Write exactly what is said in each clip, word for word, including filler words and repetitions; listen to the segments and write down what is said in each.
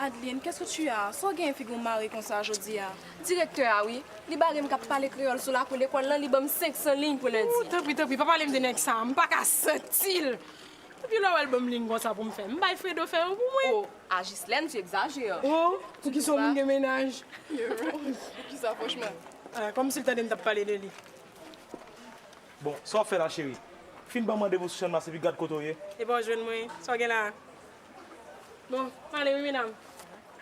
Adeline, qu'est-ce que tu as? Sa w gen figi w mare konsa jodi a? Direktè a, wi. Li bare m k ap pale kreyòl sou lakou lekòl lan, li ban m senk san liy pou lendi. Tanpri, tanpri, pa pale m de nèg sa a. M pa ka santi l. Epi lè w wè l ban m liy konsa pou m fè, m bay Fredo fè yo pou mwen. Oh, à Ghislaine, tu exagères. Oh, poukisa w moun gen mennaj? Poukisa, franchman? Ah, kòmsi l tande m t ap pale de li. Bon, sa w ap fè la, cheri? Fin ban m randevou sou Channmas epi gad kote w ye. Epa w jwenn mwen, sa w gen la? Bon, m ale wi, medam.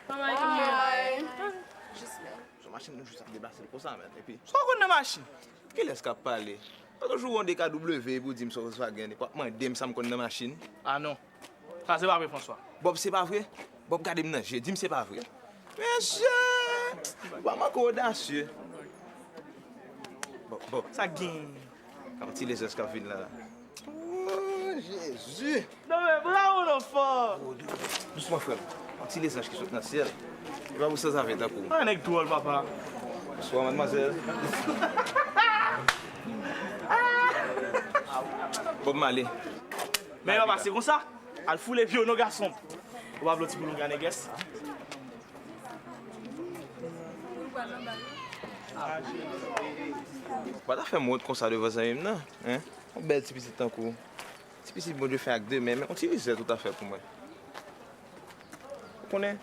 Bye bye, tout moun. Bye. Jis lè. Sou machin nou jis ap deplase l konsa, men. Epi, sa w konn nan machin? Kilès k ap pale? Ou toujou wè yon D K W epi w di m se Volkswagen, epi w ap mande m sa m konn nan machin. Ah non. Sa se pa vre, François. Bob, se pa vre? Bob, gade m nan je, di m se pa vre. Mesye! Ou pa manke odasye. Bob, Bob. Sa gen? Yon ti lezans k ap vin la. Oh, Jezi! Non, men bravo, non, fò! Oh, dou-, dousman, frè m. Yon ti lezans ki sot nan syèl. Li pa pou sanzave tankou w. Ah, nèg dwòl, papa. Bonswa, madmwazèl. Bob Marley. Men yo pase konsa. Al foule pye w non, gason. Ou pa vle yon ti boulonga nègès? Ou pa ta fè m wont konsa devan zanmi m nan, en? Yon bèl ti pitit tankou w. Ti pitit Bondye fè ak de men, men yon ti lizèt ou ta fè pou mwen. Ou konnen,